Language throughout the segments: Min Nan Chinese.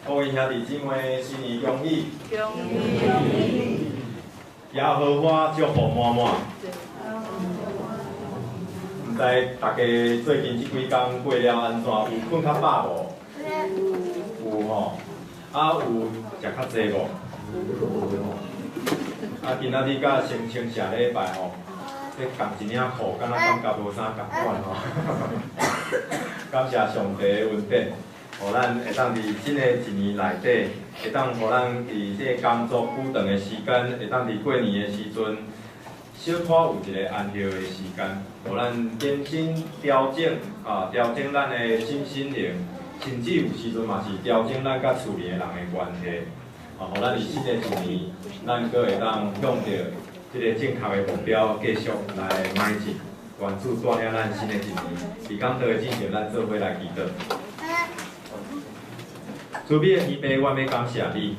各位兄弟姊妹，新年恭喜！恭喜！耶和華祝福滿滿。毋知大家最近這幾工過了按怎？有睏較飽無？有吼。啊，有食較濟無？啊，今仔日佮先前下禮拜吼，咧仝一領褲，敢若感覺無啥仝款吼。感謝上帝的恩典，予咱會當佇新的一年內底，會當予咱佇這個工作久長的時間，會當佇過年的時陣，小可有一個安歇的時間，予咱重新調整啊，調整咱的身心靈，甚至有時陣嘛是調整咱佮厝裡的人的關係，啊，予咱佇新的一年，咱閣會當向著這個正確的目標繼續來邁進。願主帶領咱新的一年，佇講道的之前，咱做伙來祈禱。慈悲的天父，阮欲感謝你，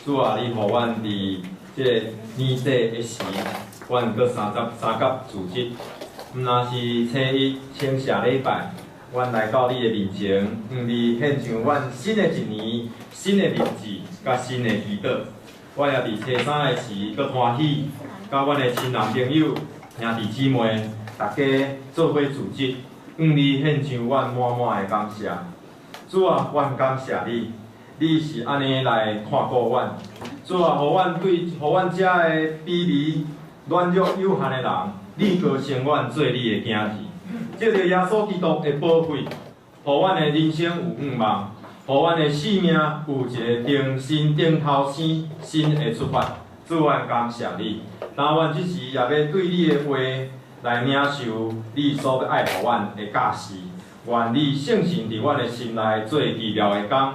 主啊，你予阮佇這個年底的時，阮閣三節三甲主日，毋若是初一穿下禮拜，阮來到你的面前，向你獻上阮新的一年、新的立志佮新的祈禱。阮也佇初三的時，閣歡喜，佮阮的親人朋友、兄弟姊妹，大家做伙聚集，向你獻上阮滿滿的感謝。主啊，阮感謝你，你是按呢來看顧阮。主啊，予阮對，予阮這个卑微、軟弱、有限的人，你高升阮做你的囝兒。藉著耶穌基督的寶血，予阮的人生有向望，予阮的生命有一個重新頂頭生新的出發。主，阮感謝你。但阮這時也欲對你的話來領受你所欲愛予阮的教示，願你聖神佇阮的心內做奇妙的工。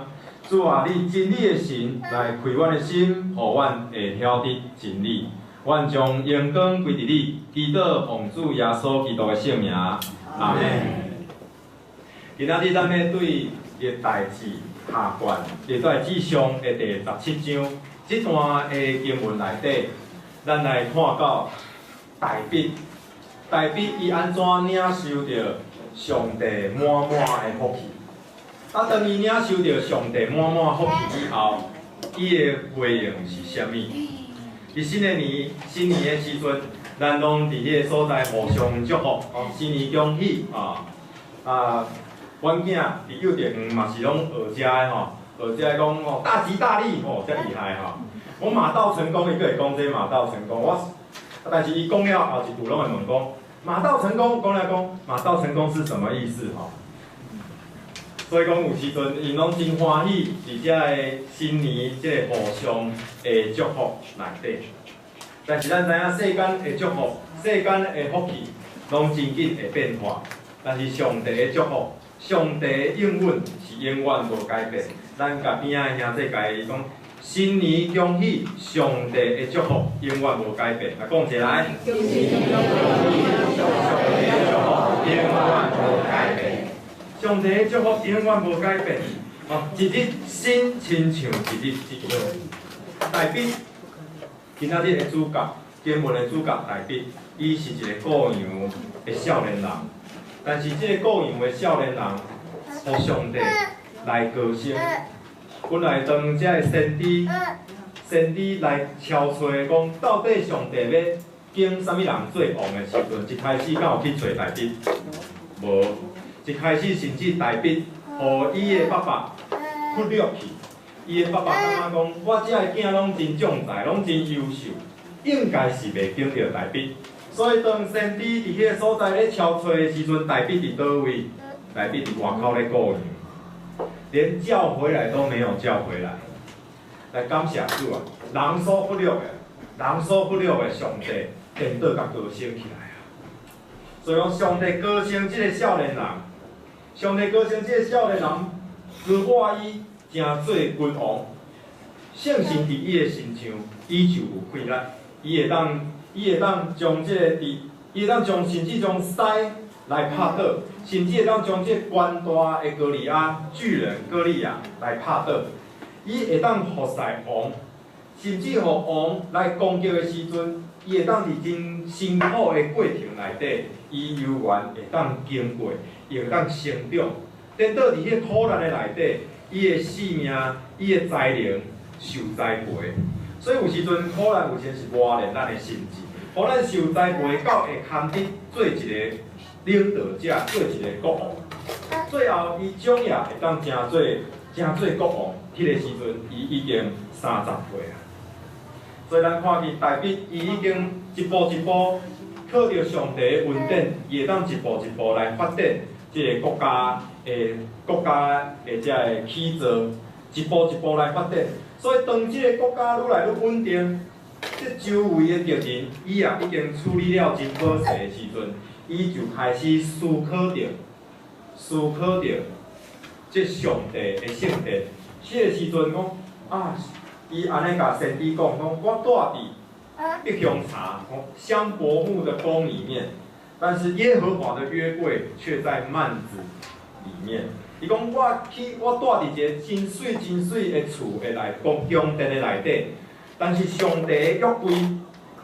主啊，你真理的神來開阮的心，予阮會曉得真理。阮將榮光歸佇你，祈禱奉主耶穌基督的聖名，阿們。今仔日咱欲對歷代志下卷，歷代志上的第17章這段的經文內底，咱來看到大衛。大衛伊按怎領受著上帝滿滿的福氣？啊，當伊領受著上帝滿滿福氣以後，伊的回應是啥物？佇新的年、新年的時陣，咱攏佇彼個所在互相祝福，哦，新年恭喜啊！啊，阮囝佇幼稚園嘛是攏學這个吼，學這个講吼大吉大利吼，遮厲害吼。我馬到成功，伊閣會講這馬到成功，我，但是伊講了後一句攏會問講。馬到成功，講來講，馬到成功是什麼意思？吼，所以講有時陣，𪜶攏真歡喜，佇這个新年這个互相的祝福內底。但是咱知影世間的祝福、世間的福氣，攏真緊會變化。但是上帝的祝福、上帝的應允是永遠無改變。咱共邊仔的兄弟共伊講。新年恭喜，上帝的祝福永遠無改變。來講一來。新年恭喜，上帝的祝福永遠無改變。上帝的祝福永遠無改變。哦，一日新親像一日一樣。大衛，今仔日的主角，經文的主角大衛，伊是一个顧羊的少年人。但是這个顧羊的少年人，予上帝來高升。本來當這个先知，先知來敲揣講，到底上帝欲揀啥物人做王的時陣，一開始敢有去揣大衛？無，一開始甚至大衛予伊的爸爸忽略去。伊的爸爸感覺講，我這个囝攏真將才，攏真優秀，應該是袂揀著大衛。所以當先知佇彼个所在咧敲揣的時陣，大衛佇佗位？大衛佇外口咧顧羊。連叫回來都沒有叫回來，來感謝主啊！人所忽略的，人所忽略的上帝，顛倒共高升起來啊！所以講，上帝高升這個少年人，上帝高升這個少年人，膏抹伊成做君王，聖神佇伊的身上，伊就有氣力，伊會當將這個佇，伊會當將甚至將獅來拍倒，甚至會當將這懸大的歌利亞巨人歌利亞來拍倒。伊會當服侍王，甚至予王來攻擊的時陣，伊會當佇真辛苦的過程內底，伊猶原會當經過，伊會當成長。顛倒佇彼個苦難的內底，伊的性命、伊的才能受栽培。所以有時陣苦難有時是磨練咱的心志，予咱受栽培到會堪得做一个領導者，做一个國王。最後，伊終也會當成做國王，彼个時陣，伊已經30歲啊。所以咱看見大衛，伊已經一步一步靠著上帝的恩典，伊會當一步一步來發展這个國家的這个起造，一步一步來發展。所以當這个國家愈來愈穩定，這周圍的敵人，伊也已經處理了真好勢的時陣，伊就開始思考著這上帝的聖殿。彼个時陣講啊，伊按呢共先知講，講我住佇柏香茶，香柏木的宮裡面，但是耶和華的約櫃卻在幔子裡面。伊講我住佇一个真媠真媠的厝的內，宮殿的內底，但是上帝的約櫃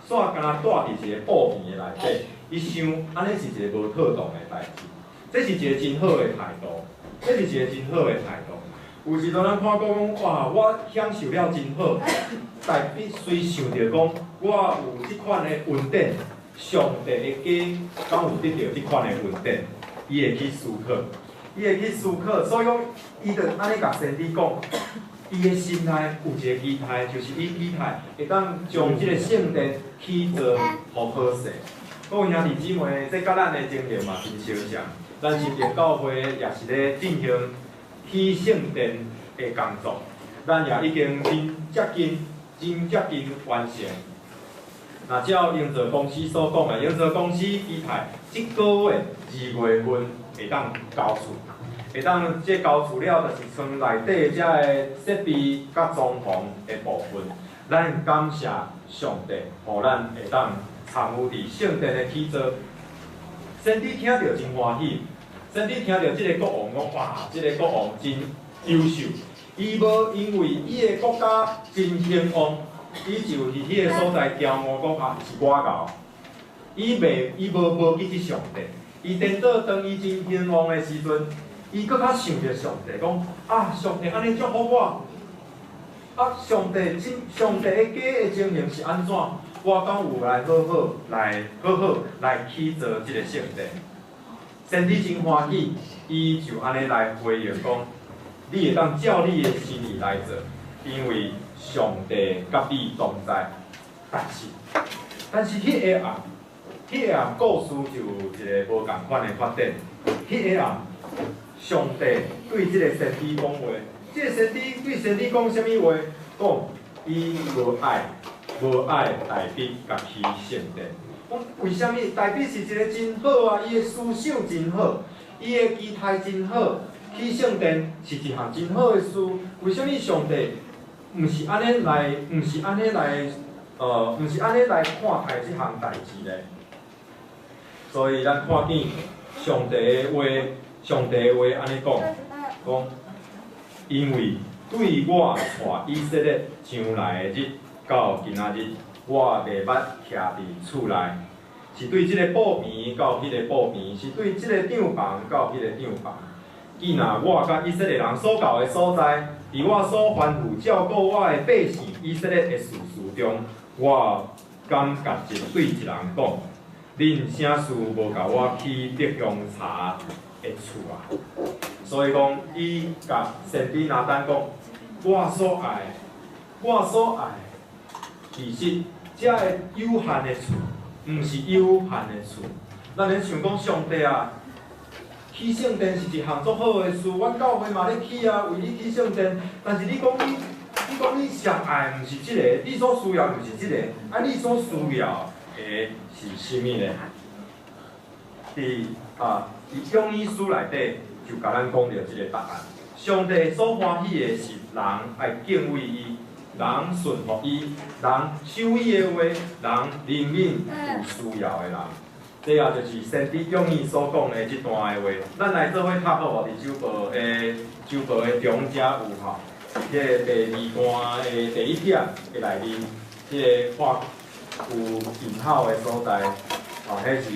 煞敢若住佇一个布棚的內底。伊想按呢是一个無妥當的代誌，這是一个真好的態度，這是一个真好的態度。有時陣咱看過講，哇，我享受了真好，但必須想著講，我有這款的恩典，上帝的家敢有得著這款的恩典，伊會去思考，伊會去思考，所以講，伊就按呢共先知講，伊的心內有一个期待，就是伊期待會當將這个聖殿起造予好勢。各位兄弟姊妹，這佮咱的情形嘛真相像，咱新店教會也是咧進行起聖殿的工作，咱也已經真接近、真接近完成。若照營造公司所講的，營造公司期待這个月2月份會當交厝，會當這交厝了，就是賰內底這个設備佮裝潢的部分。咱感謝上帝，予咱會當參與佇聖殿的起造。先知聽著真歡喜，先知聽著這个國王講，哇，這个國王真優秀。伊無因為伊的國家真興旺，伊就佇彼个所在驕傲講啊，是我𠢕。伊無記得上帝。伊顛倒當伊真興旺的時陣，伊閣較想著上帝講啊，上帝按呢祝福我。啊，上帝的家的情形是按怎？我敢有來好好來起造這个聖殿。先知真歡喜，伊就按呢來回應講：你會當照你的心意來做，因為上帝佮你同在。但是彼个暗故事就有一个無仝款的發展。彼个暗，上帝對這个先知講話，這个先知對先知講啥物話？講伊無愛大衛共起聖殿。講為啥物？大衛是一个真好啊，伊的思想真好，伊的期待真好，起聖殿是一項真好的事。為啥物上帝毋是按呢來看待這項代誌呢？所以咱看見上帝的話，上帝的話按呢講，講因為對我帶以色列上來的日到今仔日，我袂捌徛佇厝內，是對這个布棚到彼个布棚，是對這个帳棚到彼个帳棚。既若我佮以色列人所到的所在，佇我所吩咐照顧我的百姓以色列的士師中，我敢結實對一人講：恁啥事無共我起柏香柴的厝啊？所以講，伊共先知拿單講：我所愛，其實這个有限的厝，毋是有限的厝。咱咧想講上帝啊，起聖殿是一項足好的事，阮教會嘛咧起啊，為你起聖殿。但是你講你上愛毋是這个，你所需要毋是這个，啊，你所需要的是啥物呢？佇約珥書內底就共咱講著這个答案。上帝所歡喜的是人愛敬畏伊，人順服伊，人守伊的話，人憐憫有需要的人。這也就是先知約珥所講的這段的話。咱來做伙讀好無？佇周報的中遮有吼，這个第二段的第一點的內面，這个畫有引號的所在，吼，彼是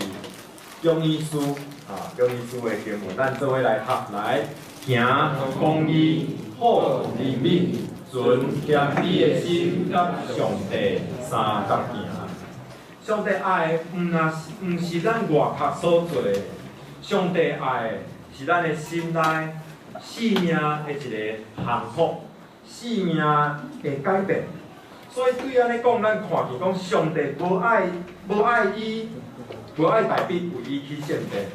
約珥書啊，約珥書的經文，咱做伙來讀來。行公義、好憐憫、存謙卑的心，佮上帝相佮行。上帝愛的毋若是毋是咱外殼所做的，上帝愛的是咱的心內生命的一个降服，生命的改變。所以對按呢講，咱看見講上帝無愛無愛伊，無愛大衛為伊起聖殿。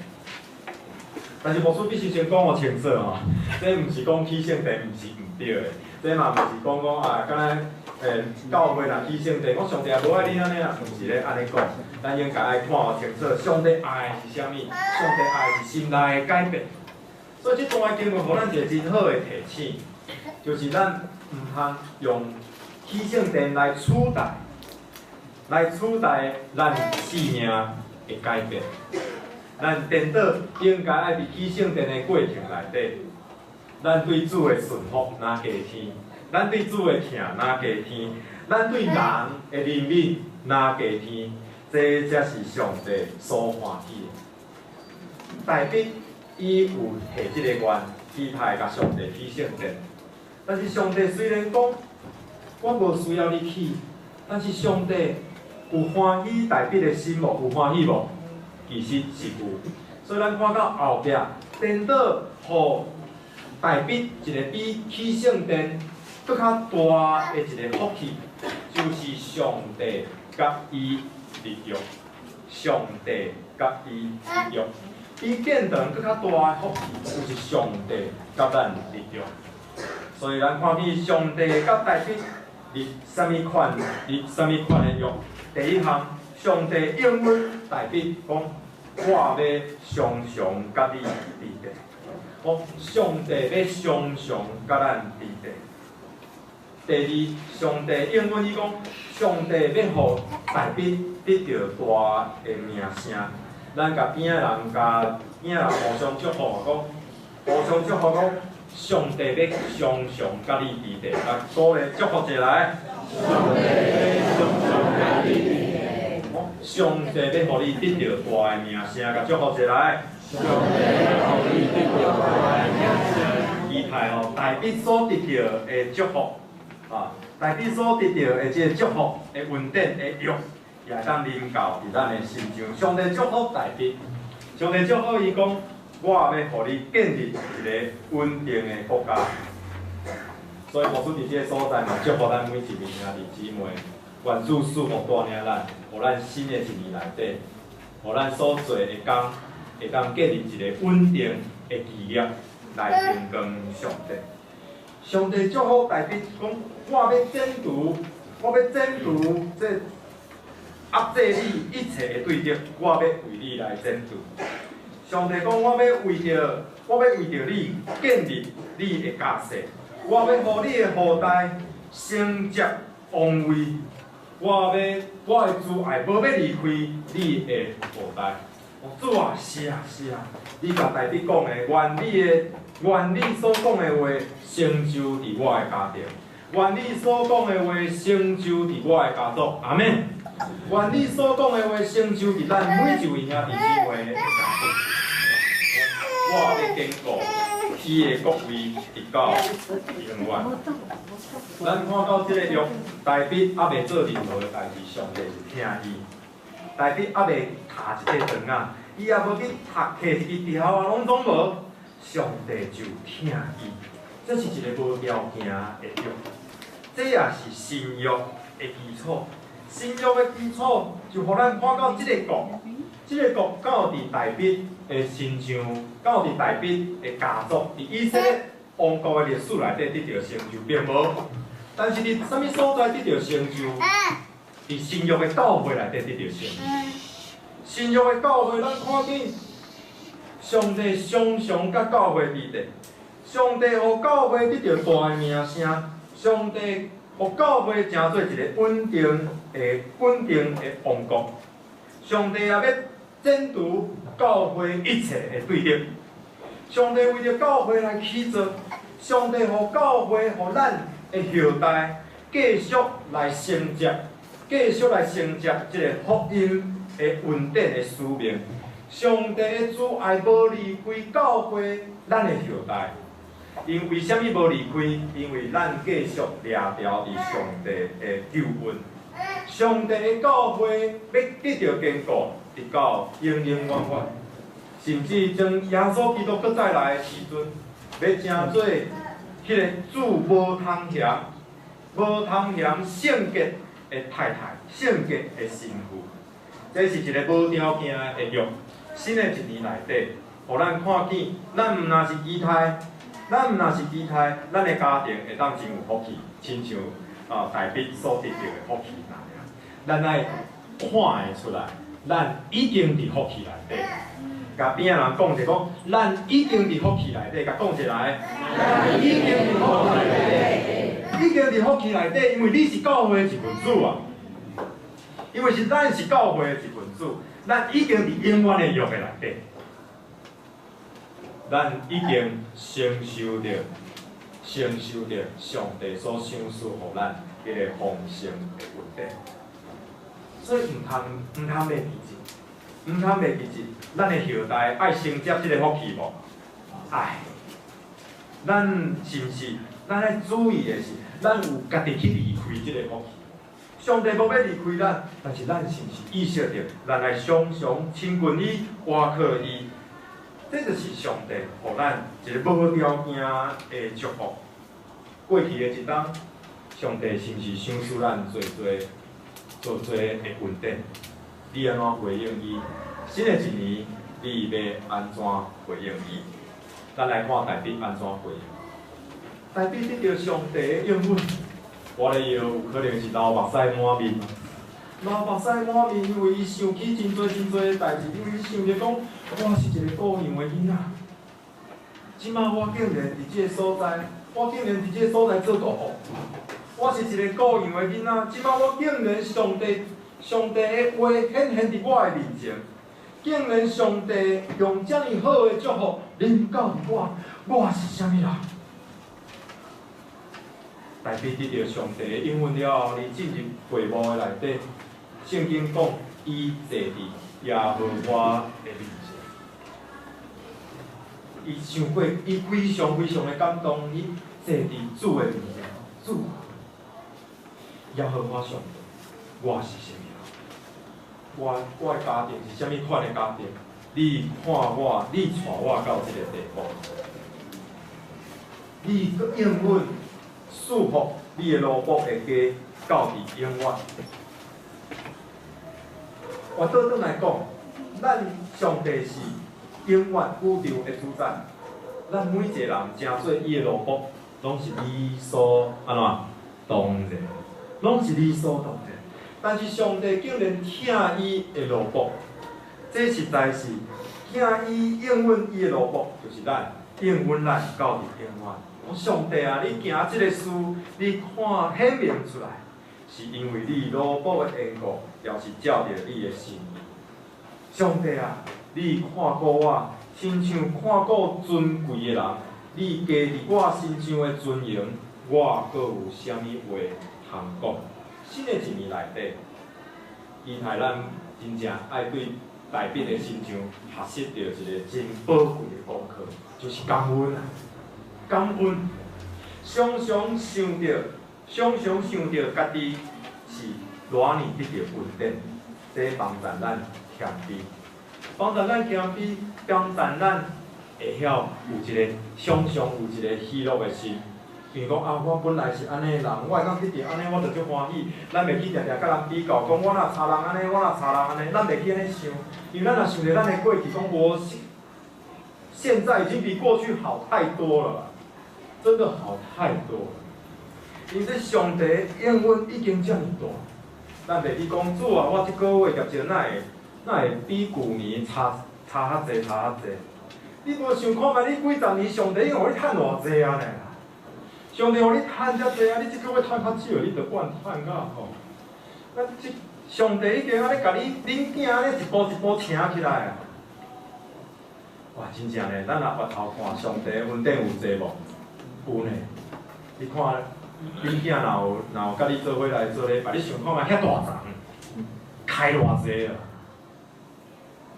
但是牧師必須先講予清楚吼，這毋是講起聖殿毋是毋對的，這嘛毋是講講啊，敢若教會若起聖殿，講上帝也無愛你按呢啦，毋是咧按呢講。咱應該愛看予清楚，上帝愛的是啥物？上帝愛的是心內的改變。所以這段經文予咱一個真好的提醒，就是咱毋通用起聖殿來取代，來取代咱生命的改變。咱顛倒應該愛佇起聖殿的過程內底，咱對主的順服若加添，咱對主的疼若加添，咱對人的憐憫若加添，這才是上帝所歡喜的。大衛伊有下這个願，期待共上帝起聖殿。但是上帝雖然講我無需要你起，但是上帝有歡喜大衛的心無？有歡喜無？其實是有。所以咱看到後壁，顛倒予大衛一個比起聖殿閣較大的一個福氣，就是上帝佮伊立約，上帝佮伊立約，比建殿閣較大的福氣，就是上帝佮咱立約。所以咱看見上帝佮大衛立啥物款，立啥物款的約？第一項，上帝應允大衛講：我欲常常佮你佇咧。哦，上帝欲常常佮咱佇咧。第二，上帝應允伊講，上帝欲予大衛得著大的名聲。咱共邊仔人共邊仔人互相祝福講，互相祝福講，上帝欲常常佮你佇咧。來，鼓勵祝福一下來。上帝欲常常佮你佇咧。上帝欲予你得著大的名聲，共祝福一下來。上帝欲予你得著大的名聲。期待吼，大衛所得著的祝福，啊，大衛所得著的這個祝福的恩典的約，也會當臨到佇咱的身上。上帝祝福大衛，上帝祝福伊講，我欲予你建立一個穩定的國家。所以牧師佇這個所在嘛，祝福咱每一位兄弟姊妹，願主賜福帶領咱，予咱新的一年內底，予咱所做的工，會當建立一個穩定的基業來榮光上帝。上帝祝福大衛講，我欲剪除，我欲剪除這壓制你一切的對敵，我欲為你來剪除。上帝講，我欲為著，我欲為著你建立你的家世，我欲予你的後代承接王位，我欲我的慈愛無欲離開你的後代。主啊，是啊是啊，你共大衛講的，願你的願你所講的話成就佇我的家庭，願你所講的話成就佇我的家族，阿們。願你所講的話成就佇咱每一位兄弟姊妹的家族。我欲堅固伊的國位，直到永遠。咱看到這個約，大衛猶未做任何的代誌，上帝就疼伊。大衛猶未敲一塊磚仔，伊也無去讀摕一支條啊，攏總無，上帝就疼伊。這是一個無條件的約，這也是新約的基礎。新約的基礎就予咱看到這個國，這個國敢有佇大衛的身上，敢有佇大衛的家族，佇以色列王國的歷史內底得著成就，並無。但是佇啥物所在得著成就？佇新約的教會內底得著成就。新約的教會，咱看見上帝常常佮教會佇咧，上帝予教會得著大的名聲，上帝予教會成做一個穩定的、穩定的王國。上帝也欲剪除教會一切的對立。上帝為著教會來起造，上帝予教會予咱的後代繼續來承接，繼續來承接這個福音的穩定的使命。上帝的慈愛無離開教會咱的後代， 𪜶為啥物無離開？因為咱繼續掠牢佇上帝的救恩。上帝的教會欲得著堅固，直到永永遠遠。甚至當耶穌基督閣再來的時陣，欲成做彼个主無通嫌、無通嫌聖潔的太太、聖潔的新婦。這是一个無條件的約。新的一年內底，予咱看見，咱毋若是期待，咱毋若是期待，咱的家庭會當真有福氣，親像大衛所得著的福氣那樣。咱愛看會出來，咱已經佇福氣內底。共邊仔人講者講，咱已經佇福氣內底，共講一來，咱已經佇福氣內底，已經佇福氣內底，因為你是教會的一份子啊。因為是咱是教會的一份子，咱已經佇永遠的約的內底，咱已經承受著上帝所賞賜予咱彼个豐盛的恩典。所以毋通袂記得，毋通袂記得，咱的後代愛承接這个福氣無？愛。咱是毋是？咱愛注意的是，咱有家己去離開這个福氣。上帝無欲離開咱，但是咱是毋是意識著，咱愛常常親近伊、倚靠伊？這就是上帝予咱一个無條件的祝福。過去的一冬，上帝是毋是賞賜咱濟濟、濟濟的恩典？你按怎回應伊？新的一年，你欲按怎回應伊？咱來看大衛按怎回應。大衛得著上帝的應允，我咧有可能是流目屎滿面，流目屎滿面，因為伊想起真濟真濟的代誌，因為伊想著講，我是一個羔羊的囡仔，這馬我竟然佇這个所在，我竟然佇這个所在做國王，我是一個羔羊的囡仔，這馬我竟然上帝的話顯現佇我的面前，竟然上帝用遮爾好的祝福臨到我，我是啥物人？大衛得著上帝的應允了後，伊進入會幕的內底，聖經講，伊坐佇耶和華的面前。伊想過，伊非常非常的感動，伊坐佇主的面前，主，耶和華上帝，我是啥物人？我的家庭是啥物款的家庭？你看我，你帶我到這個地步，你閣應允賜福你的奴僕的家到佇永遠。我倒轉來講，咱上帝是永遠宇宙的主宰，咱每一個人成做伊的奴僕，攏是理所按怎當然，攏是理所當然。但是上帝竟然疼伊的奴僕，這實在是疼伊應允伊的奴僕，就是咱應允咱到佇永遠。上帝啊，你行這个事，你看顯明出來，是因為你奴僕的緣故，也是照著你的心意。上帝啊，你看顧我，親像看顧尊貴的人，你加佇我身上的尊榮，我閣有啥物話通講？新的一年內底，期待咱真正愛對大衛的身上學習著一个真寶貴的功課，就是感恩啊！感恩，常常想著家己是偌爾得著恩典，這幫助咱謙卑，幫助咱謙卑，幫助咱會曉有一个常常有一个喜樂的心。因為講啊，我本來是按呢的人，我會當得著按呢，我就足歡喜。咱袂去定定佮人比較，講我若差人按呢，我若差人按呢，咱袂去按呢想，因為咱若想著咱的過去，講我現在已經比過去好太多了，真的好太多了。因為上帝應允已經遮爾大，咱袂去講主啊，我這個月業績哪會比舊年差較濟，差較濟？你無想看覓？你幾十年上帝已經予你趁偌濟啊呢？上帝予你趁遮濟啊！你這個月趁較少，你就怨嘆甲吼。啊，這上帝已經按呢共你恁囝按呢一步一步請起來啊！哇，真正呢，咱若回頭看，上帝恩典有濟無？有呢。你看，恁囝若有佮你做伙來做禮拜，你想看覓遐大層，開偌濟啊？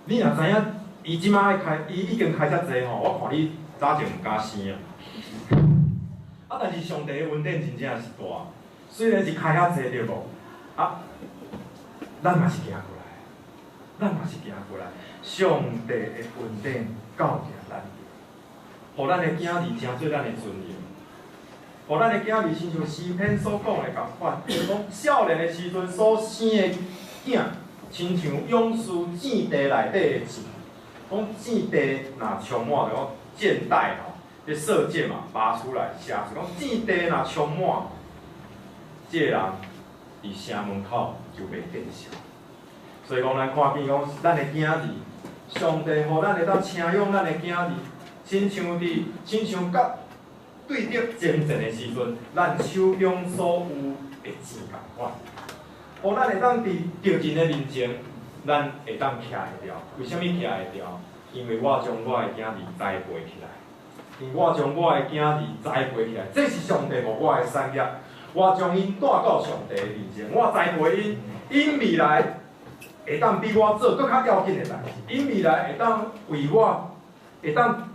你若知影，伊這馬愛開，伊已經開遮濟吼，我看你早前毋敢生啊。啊，但是上帝的恩典真正是大，雖然是開遐濟對無？啊，咱嘛是行過來，咱嘛是行過來。上帝的恩典夠行咱，予咱的囝兒成做咱的尊榮，予咱的囝兒親像詩篇所講的仝款，講少年的時陣所生的囝，親像勇士箭袋內底的箭，講箭袋若充滿，就講箭袋吼，咧射箭嘛，拔出來射出，講箭袋若充滿，這個人佇城門口就袂見笑。所以講，咱看見講，咱的囝兒，上帝予咱會當稱養咱的囝兒，親像佇親像佮對敵爭戰的時陣，咱手中所有的箭仝款，予咱會當佇敵人的面前，咱會當徛會牢。為啥物徛會牢？因為我將我的囝兒栽培起來，因為我將我的囝兒栽培起來，這是上帝予我的產業。我將𪜶帶到上帝的面前，我栽培𪜶，𪜶未來會當比我做閣較要緊的代誌，𪜶未來會當為我，會當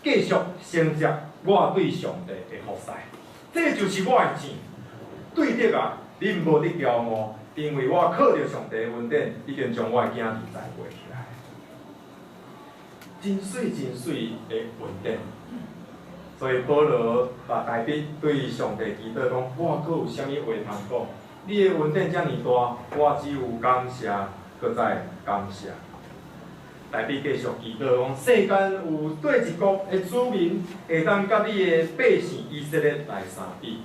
繼續承接我對上帝的服侍。這就是我的箭。對敵啊，你無得驕傲，因為我靠著上帝的恩典，已經將我的囝兒栽培起來。真媠真媠的恩典。所以保羅把大衛對上帝祈禱講：我閣有啥物話通講？你的恩典遮爾大，我只有感謝，閣再感謝。大衛繼續祈禱講：世間有佗一國的子民會當佮你的百姓以色列來相比？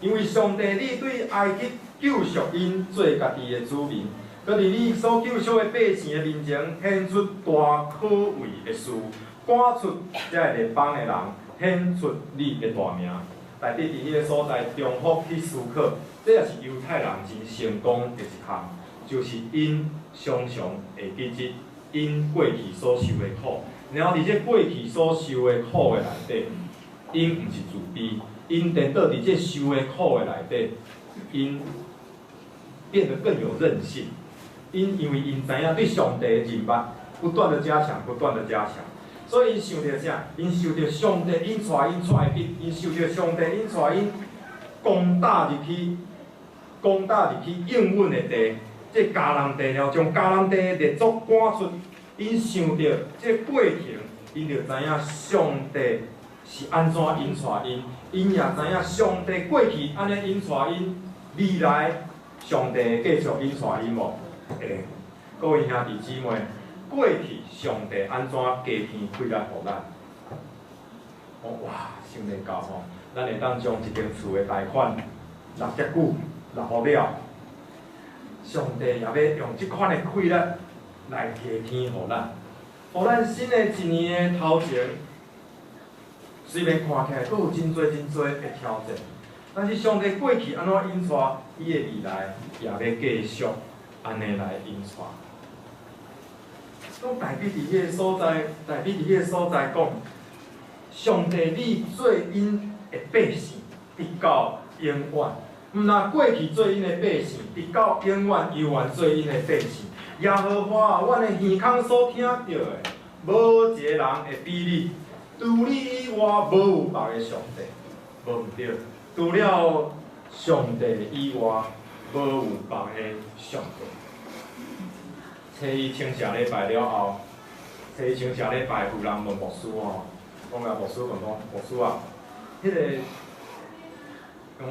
因為上帝你對埃及救贖𪜶做家己的子民，閣佇你所救贖的百姓的面前顯出大可畏的事，趕出這个列邦的人，顯出你的大名。大衛佇彼个所在重複去思考，這也是猶太人真成功的一項，就是𪜶常常會記得𪜶過去所受的苦，然後佇這過去所受的苦的內底，𪜶毋是自卑，𪜶顛倒佇這受的苦的內底，𪜶變得更有韌性。𪜶因為𪜶知影對上帝的認捌不斷的加強，不斷的加強。所以𪜶想著啥？𪜶受著上帝𪜶帶𪜶出埃及，𪜶受著上帝𪜶帶𪜶攻打入去，攻打入去應允的地，這迦南地了，將迦南地的列祖趕出。𪜶想著這過程，𪜶就知影上帝是按怎引帶𪜶，𪜶也知影上帝過去按呢引帶𪜶，未來上帝會繼續引帶𪜶無？會。各位兄弟姊妹，過去上帝按怎加添氣力予咱？講哇，想袂到吼，咱會當將一間厝的貸款納遮久，納予了。上帝也欲用這款的氣力來加添予咱，予咱新的一年的頭前，雖然看起來閣有真濟真濟的挑戰，但是上帝過去按怎引帶，伊的未來也欲繼續按呢來引帶。當大衛佇彼个所在，大衛佇彼个所在講，上帝你做𪜶的百姓，直到永遠。毋但過去做𪜶的百姓，直到永遠猶原做𪜶的百姓。耶和華，阮的耳孔所聽著的，無一个人會比你。除你以外，無有別个上帝，無毋對。除了上帝以外，無有別个上帝。初一清社禮拜了後，初一清社禮拜有人問牧師吼，講共牧師問講，牧師啊，彼个講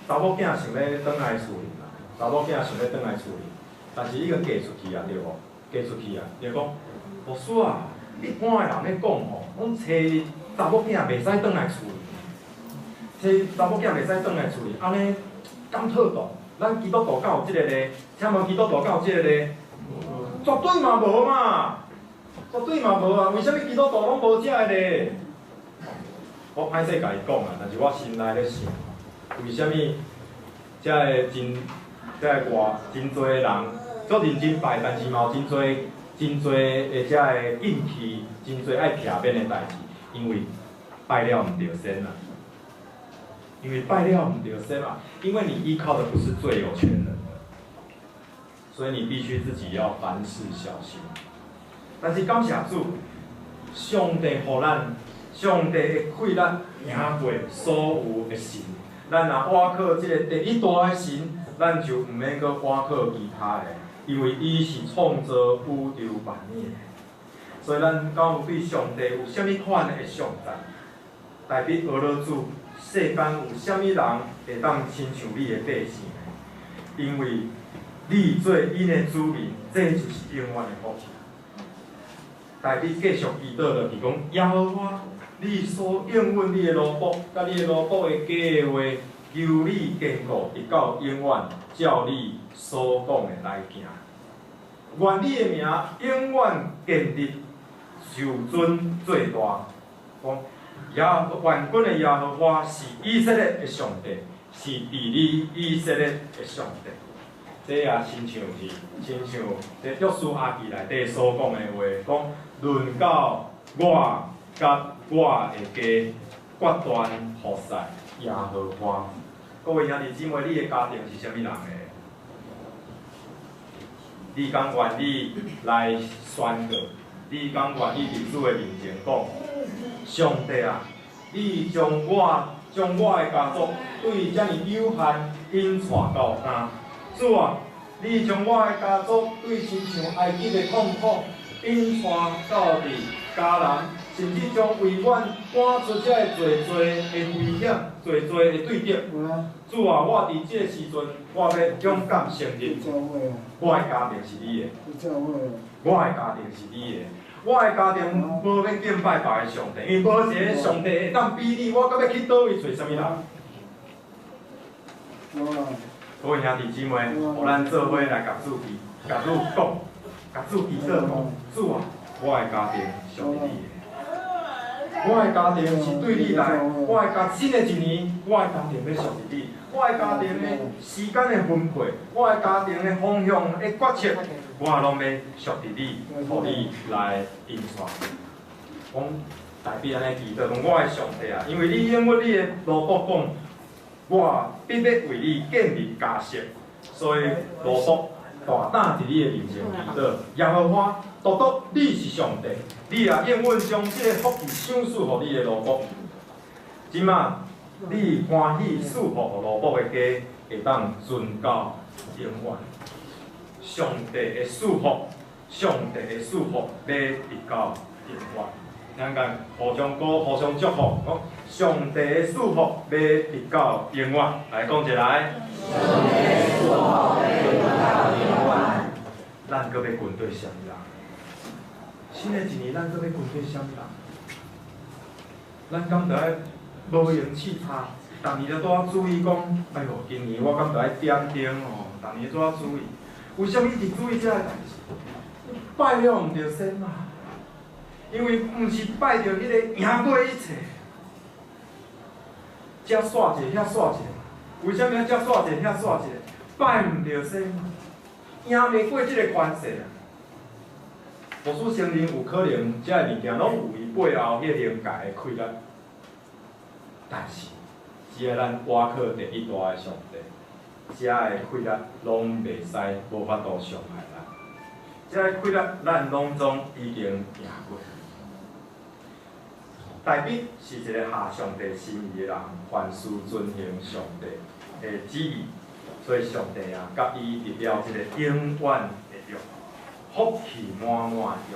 查某囝想欲轉來厝裡啦，查某囝想欲轉來厝裡，但是已經嫁出去啊，對無？嫁出去啊，伊就講，牧師啊，一般的人咧講吼，講初一查某囝袂使轉來厝裡，初一查某囝袂使轉來厝裡，按呢敢妥當？咱基督徒敢有這个例？請問基督徒敢有這个例？絕對嘛無嘛，絕對嘛無啊！為啥物基督徒攏無這个例？我歹勢共伊講啊，但是我心內咧想，為啥物遮个真遮个外真濟人足認真拜，但是嘛有真濟真濟的遮个禁忌，真濟愛避免的代誌，因為拜了毋著仙啊。因為拜了毋著仙嘛，因為你依靠的不是最有權能的，所以你必須自己要凡事小心。但是感謝主，上帝予咱上帝的氣力贏過所有的神。咱若倚靠這个第一大的神，咱就毋免閣倚靠其他的，因為伊是創造宇宙萬物的。所以咱敢有對上帝有啥物款的頌讚？大衛呵咾主，世間有啥物人會當親像你的百姓呢？因為你做𪜶的子民，這就是永遠的福氣。大衛繼續祈禱落去講：耶和華，你所應允你的奴僕，佮你的奴僕的計劃，求你堅固，直到永遠，照你所講的來行。願你的名永遠建立，受尊做大。講耶萬軍的耶和華是以色列的上帝，是治理以色列的上帝。這也親像是親像這約書亞記內底所講的話，講論到我佮我的家，決斷服侍耶和華。各位兄弟姊妹，你的家庭是啥物人的？你敢願意來宣告？你敢願意佇主的面前講？上帝啊，你將我的家族對遮爾有限引帶到今。主啊，你將我的家族對親像埃及的痛苦引帶到佇迦南，甚至將為阮趕出這个濟濟的危險、濟濟的對敵。主啊，我佇這个時陣，我欲勇敢承認，我的家庭是你的，我的家庭是你的。我的家庭無欲敬拜別个上帝，因為無一个上帝會當比你，我閣欲去佗位揣啥物人？各位兄弟姊妹，予咱做伙來共主祈，共主講，共主祈禱講，主啊，我的家庭屬於你的，我的家庭是對你來，我的家新的一年，我的家庭欲屬於你，我的家庭的時間的分配，我的家庭的方向的決策，我攏欲屬佇你，予你來引帶。講大衛按呢祈禱，講我的上帝啊，因為你應允你的奴僕講，我必欲為你建立家室，所以奴僕大膽佇你的面前祈禱。耶和華，獨獨你是上帝，你也應允將這个福氣賞賜予你的奴僕。這馬你歡喜賜福予奴僕的家，會當存到永遠。上帝的賜福，上帝的賜福，欲直到永遠。咱共互相鼓，互相祝福，講上帝的賜福欲直到永遠。來講一來。上帝的賜福欲直到永遠。咱閣欲跟綴啥物人？新的一年，咱閣欲跟綴啥物人？咱敢著愛無閒試插？逐年都拄仔注意講，哎喲，今年我敢著愛點燈哦？逐年拄仔注意，為啥物一直注意這个代誌？拜了毋著仙嘛？因為毋是拜著彼個贏過一切，遮煞一个，遐煞一个，為啥物遮煞一个，遐煞一個？拜毋著仙嘛？贏袂過這个權勢啊！牧師承認有可能這个物件攏有伊背後彼個靈界的氣力，但是只要咱倚靠第一大的上帝，這个氣力攏袂使無法度傷害咱。這个氣力咱攏總已經贏過。大衛是一個合上帝心意的人，凡事遵行上帝的旨意，所以上帝啊，共伊立了這個永遠的約，福氣滿滿的約。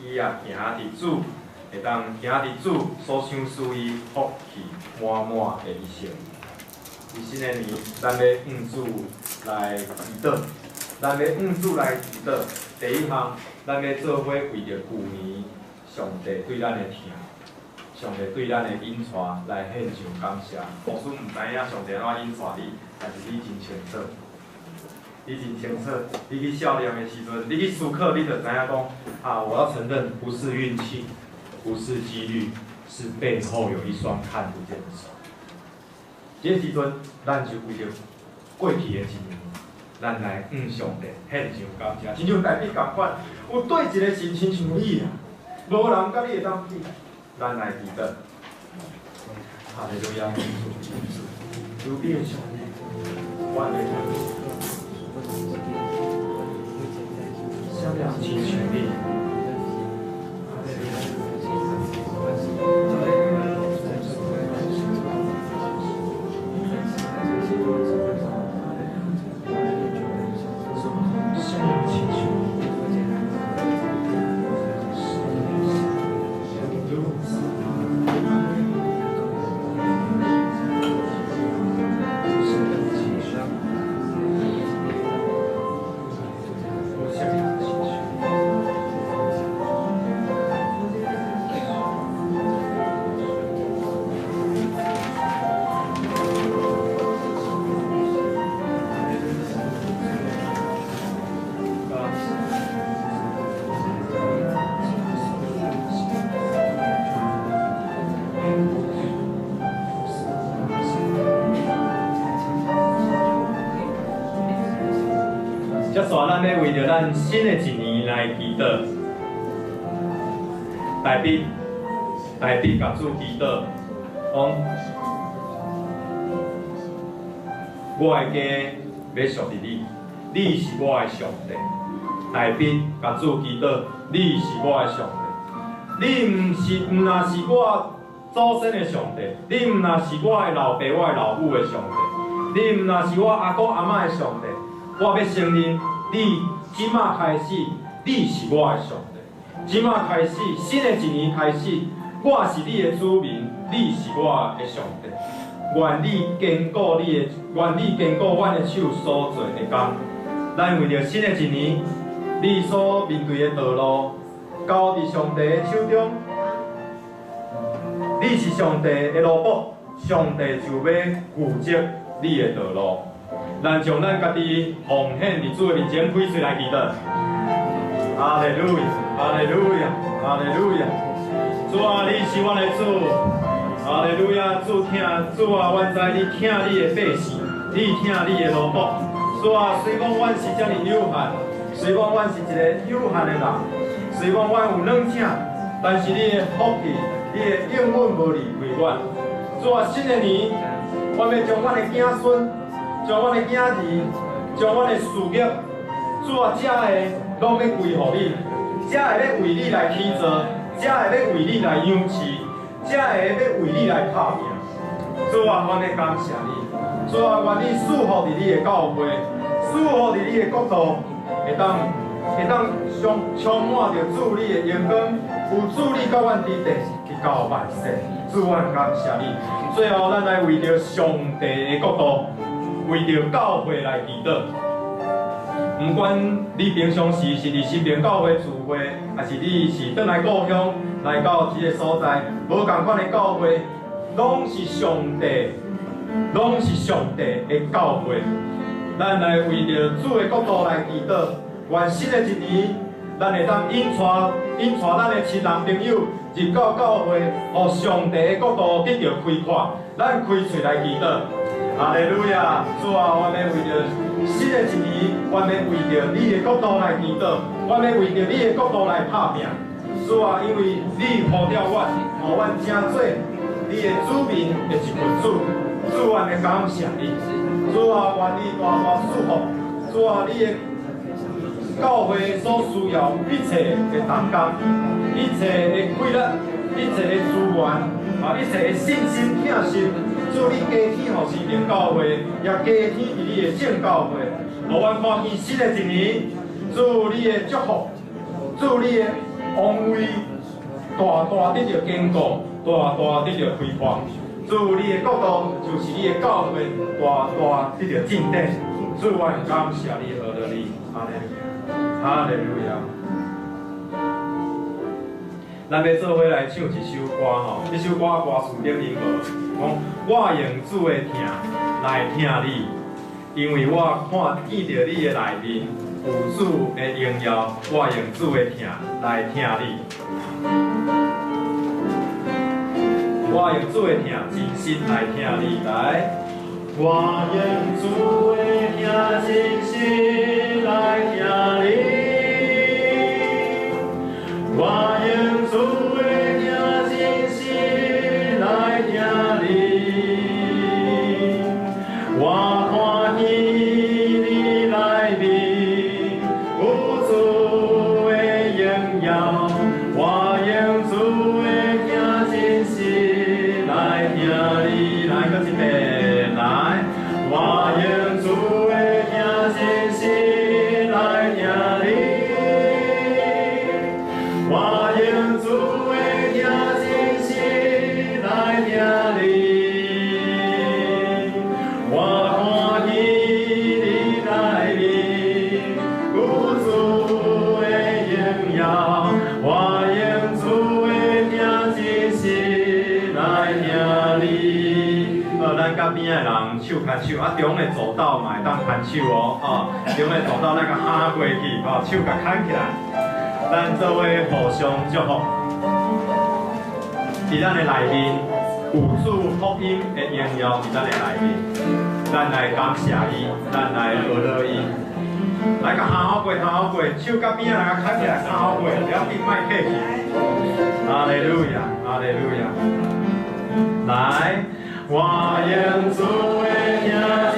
伊也行佇主，會當行佇主所賞賜伊福氣滿滿的一生。佇新的年，咱欲向主來祈禱，咱欲向主來祈禱。第一項，咱欲做伙為著舊年上帝對咱的疼，上帝對咱的引帶來獻上感謝。牧師毋知影上帝按怎引帶你，但是你真清楚，你真清楚。你去少年的時陣，你去思考，你就知影講啊，我要承認，不是運氣，不是幾率，是背後有一雙看不見的手。這個時陣，咱就為著過去的一年，咱來向上帝獻上感謝，親像大衛仝款，有佗一个神親像你啊，無人佮你會當比。咱來祈禱，哈利路亞，主慈悲的上帝，阮的啥物人親像你？哈利路亞。接紲咱欲為著咱新的一年來祈禱。大衛，大衛共主祈禱，講我的家欲屬佇你，你是我的上帝。大衛共主祈禱，你是我的上帝。你毋是毋若是我祖先的上帝，你毋若是我的老爸、我的老母的上帝，你毋若是我阿公阿嬤的上帝。我欲承認，你這馬開始，你是我的上帝。這馬開始，新的一年開始，我是你的子民，你是我的上帝。願你堅固你的，願你堅固阮的手所做的工。咱為著新的一年，你所面對的道路，交佇上帝的手中。你是上帝的奴僕，上帝就欲負責你的道路。咱將咱家己奉獻佇主的面前，開喙來祈禱。哈利路亞，哈利路亞，哈利路亞。主啊，你是阮的主。哈利路亞，主疼，主啊，阮知你疼你的百姓，你疼你的奴僕。主啊，雖講阮是遮爾有限，雖講阮是一個有限的人，雖講阮有軟疼，但是你的福氣，你的應允無離開阮。主啊，新的年，阮欲將阮的子孫，將阮的囝兒，將阮的事業，主啊，這个攏欲歸予你，這个欲為你來起造，這个欲為你來養飼，這個欲為你來拍拼。主啊，阮欲感謝你。主啊，願你賜福佇你的教會，賜福佇你的國度，會當充滿著主你的榮光，有主你佮阮佇地，直到萬世。主，阮感謝你。最後，咱來為著上帝的國度，為著教會來祈禱。毋管你平常時是佇新平教會聚會，抑是你是轉來故鄉來到這个所在，無仝款的教會，攏是上帝，攏是上帝的教會。咱來為著主的國度來祈禱，願新的一年，咱會當引帶咱的親人朋友入到教會，予上帝的國度得著開闊。咱開喙來祈禱。哈利路亞，主啊，阮欲為著新的一年，阮欲為著你的國度來祈禱，阮欲為著你的國度來拍拼。主啊，因為你呼召阮，予阮成做你的子民的一份子。主，阮欲感謝你。主啊，願你大大賜福。主啊，你的教會所需要一切的同工，一切的氣力，一切的資源，啊，一切的信心、疼惜。主，你加添予新平教會，也加添佇你的眾教會，予阮看見新的一年，主你的祝福，主你的王位大大得著堅固，大大得著開闊。主你的國度就是你的教會，大大得著進展。主，阮感謝你，阿羅你，阿門，哈利路亞。咱欲做伙來唱一首歌吼，這首歌歌詞頂面無講，我用主的疼來疼你，因為我看見著你的內面有主的榮耀，我用主的疼來疼你。我用主的疼真心來疼你，來。我用主的疼真心來疼你，我用主的疼真心來疼你，我看見你內面有主的榮耀，我用主的疼真心來疼你，來，閣一遍，來，我用主的疼真心來疼你，我用主的疼真心來疼你，我看見你內面有主的榮耀，我用主的疼真心來疼你。咱佮邊仔的人手牽手，啊，中的走道嘛會當牽手哦，哦，中的走道咱共哈過去，哦，手共牽起來，咱做伙互相祝福。佇咱的內面有主福音的榮耀，佇咱的內面，咱來感謝伊，咱來學落伊。來，共行好過，行好過，手佮邊仔人牽起來，行好過，不要緊，莫客氣。哈利路亞，哈利路亞。來，我用主的名。